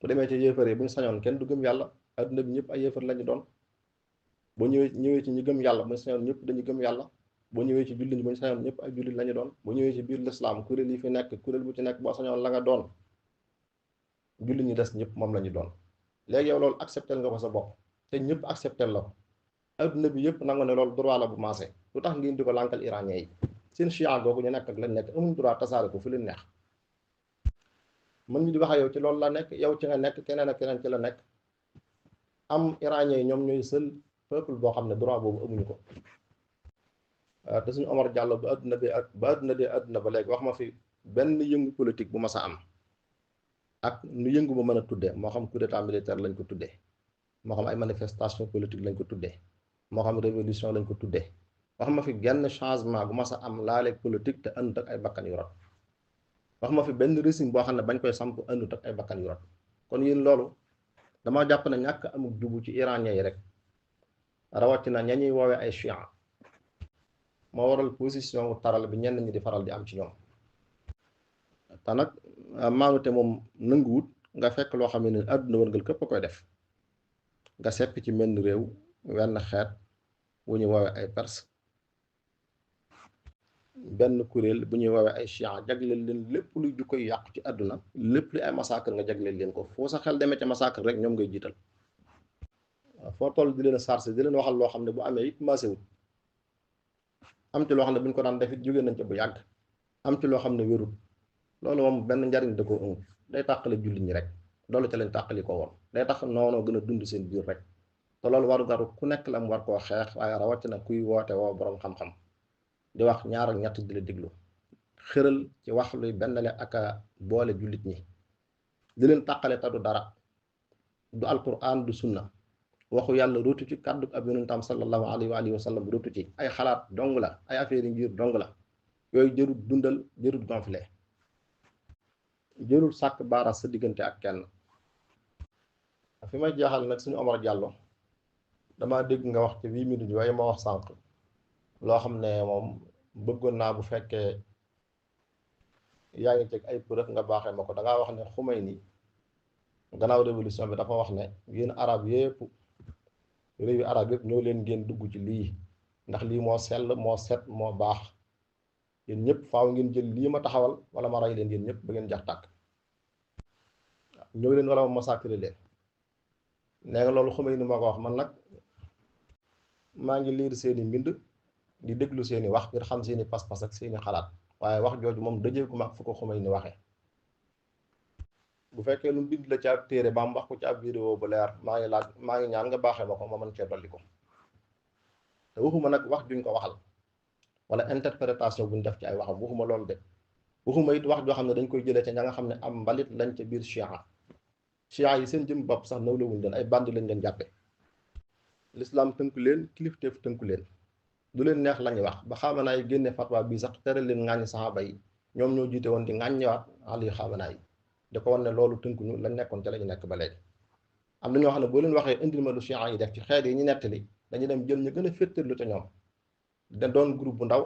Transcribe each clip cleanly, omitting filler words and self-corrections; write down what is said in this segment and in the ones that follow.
bu demee ci yéefar yi bu ñu sañoon kenn du gëm yàlla adduna bi ñëpp ay yéefar lañu doon. boo ñëwee ci ñi gëm yàlla bu ñu sañoon ñëpp dañu gëm yàlla. boo ñëwee ci jullit ñi bu ñu sañoon ñëpp ay jullit lañu doon. boo ñëwee ci biir lislaam kuréel yi fi nekk kuréel bu ci nekk boo sañoon la nga doon jullit ñi des ñëpp moom lañu doon. léegi yow loolu accepté nga ko sa bopp te ñëpp accepté la ko adduna bi yëpp nangu ne loolu droit la bu maase lu tax ngeen di ko lànkal iranien yi seen chia googu ñu nekk ak lañ nekk amuñ droit tasaare ko fu leen neex. mën ñu di wax yow ci loolu la nekk yow ci nga nekk keneen ak keneen ci la nekk am iranien yi ñoom ñooy seul peuple boo xam ne droit boobu amuñu ko. te suñu Omar Diallo ba àdduna ba léegi wax ma fi benn yëngu politique bu mas a am ak nu yëngu ba mën a tuddee moo xam coup d'état militaire lañ ko tuddee moo xam ay manifestation politique lañ ko tuddee moo xam révolution lañ ko tuddee wax ma fi genn changement bu mas a am laaleeg politique te àndut ak ay bakkan yu rot wax ma fi benn régime boo xam ne bañ koy samp àndut ak ay bakkan yu rot kon yéen loolu dama jàpp ne ñàkk amuk jubu ci iranien yi rek rawatina ña ñuy woowee ay chia moo waral position wu taral bi ñenn ñi di faral di am ci ñoom te nag maanute moom nanguwut nga fekk loo xam ne àdduna wërngal képp a koy def nga seppi ci menn réew wenn xeet bu ñuy woowee ay perse benn kuréel bu ñuy woowee ay chia jagleel leen lépp luy jukkoy yàqu ci àdduna lépp lu ay massacre nga jagleel leen ko foo sa xel demee ci massacre rek ñoom ngay jiital foo toll di leen a chargé di leen waxal loo xam ne bu amee it maasé wut am ci loo xam ne bu ñu ko daan def it jógee nañ ca bu yàgg am ci loo xam ne wérul loolu moom benn njariñ da koo ëmb day tàqale jullit ñi rek loolu ca lañ tàqali ko woon day tax noonoo gën a dund seen biir rek te loolu waru garu ku nekk la mu war koo xeex waaye rawatina kuy woote woo boroom xam-xam di wax ñaar ak ñett di la diglu xëral ci wax luy bennale ak a boole jullit ñi di leen tàqale te du dara du alquran du sunna waxu yàlla rootu ci kàddu ab yonentam sallallahu alayhi wa sallam rootu ci ay xalaat dong la ay affaire yi ngir dong la yooyu jërul dundal jërul gonflé jërul sàkk baaraas sa diggante ak kenn. fi may jeexal nag suñu Omar Diallo damaa dégg nga wax ci 8 minutes yooyu ma wax sànq loo xam ne moom bëggoon naa bu fekkee yaa ngi teg ay preuve nga baaxee ma ko dangaa wax ne Khomeini gannaaw révolution bi dafa wax ne yéen arab yépp réewi arab yépp ñoo leen ngeen dugg ci lii ndax lii moo sell moo set moo baax yéen ñëpp faaw ngeen jël lii ma taxawal wala ma rey leen yéen ñëpp ba ngeen jax tàkk ñëw leen wala ma massacrer leen nee nga loolu Khomeini moo ko wax man nag maa ngi liir seeni mbind di déglu seeni wax ngir xam seeni pas-pas ak seeni xalaat waaye wax jooju moom dëjeeku ma ak fu ko Khomeini waxee bu fekkee lu bind la ci ab téere ba mu wax ko ci ab vidéo bu leer maa ngi ñaan nga baaxee ma ko ma mën cee dolli ko te waxuma nag wax juñ ko waxal wala interprétation buñ def ci ay waxam waxuma loolu de waxuma it wax joo xam ne dañ koy jëlee ca ña nga xam ne am mbalit lañ ca biir chia yi seen jëm bopp sax nawlewuñ leen ay bandi lañ leen jàppe l'islam tënku leen kilifteef tënku leen du leen neex lañuy wax ba xaamanaay génne fatwa bii sax tere leen ŋàññi saxaaba yi ñoom ñoo jiite woon di ŋàññiwaat ali xaamanaay di ko wan ne loolu tënkuñu lañ nekkoon ca lañu nekk ba léegi am na ñoo xam ne boo leen waxee indil ma lu chia yi def ci xeet yi ñu nettali dañu dem jël ñu gën a féttarlu ca ñoom da doon groupe bu ndaw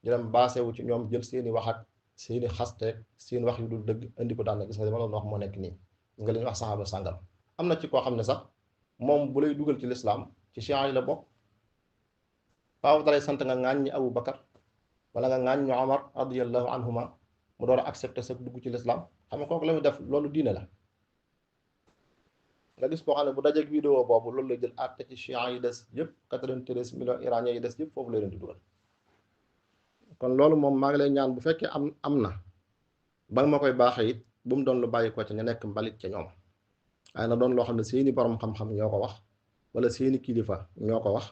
ñu dem baasewu ci ñoom jël seeni wax ak seeni xasteeg seen wax yu dul dëgg indi ko daan gis nga dama doon wax moo nekk nii nga leen wax saxaaba sàngam am na ci koo xam ne sax moom bu lay dugal ci lislaam ci chia yi la bokk faaw dalay sant nga ŋaañ ñi Abu Bakar wala nga ŋaañ ñu Omar radiyallahu anhuma mu door a accepté sa dugg ci lislaam xam nga kooku la muy def loolu diine la nga gis koo xam ne bu dajeeg vidéo boobu loolu lay jël àtte ci chia yi des yëpp 93 millions iraniens yi des yëpp foofu lay leen di dugal kon loolu moom maa ngi lay ñaan bu fekkee am na ba nga ma koy baaxee it bu mu doon lu bàyyi ko ca ña nekk mbalit ca ñoom waaye na doon loo xam ne seeni borom xam-xam ñoo ko wax wala seeni kilifa ñoo ko wax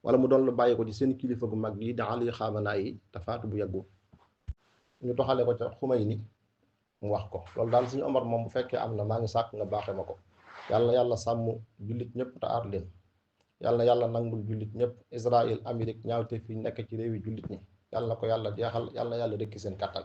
wala mu doon lu bàyyi ko ci seen kilifa gu mag yi di Ali Xaamenaay yi te faatu bu yàggu ñu doxale ko ca Khomeini mu wax ko loolu daal suñu Omar moom bu fekkee am na maa ngi sàkk nga baaxee ma ko yàlla sàmm jullit ñëpp te aar leen yàlla nangul jullit ñëpp Israël Amérique ñaawte fi nekk ci réewi jullit ñi yàlla na ko yàlla jeexal yàlla rekki seen kàttan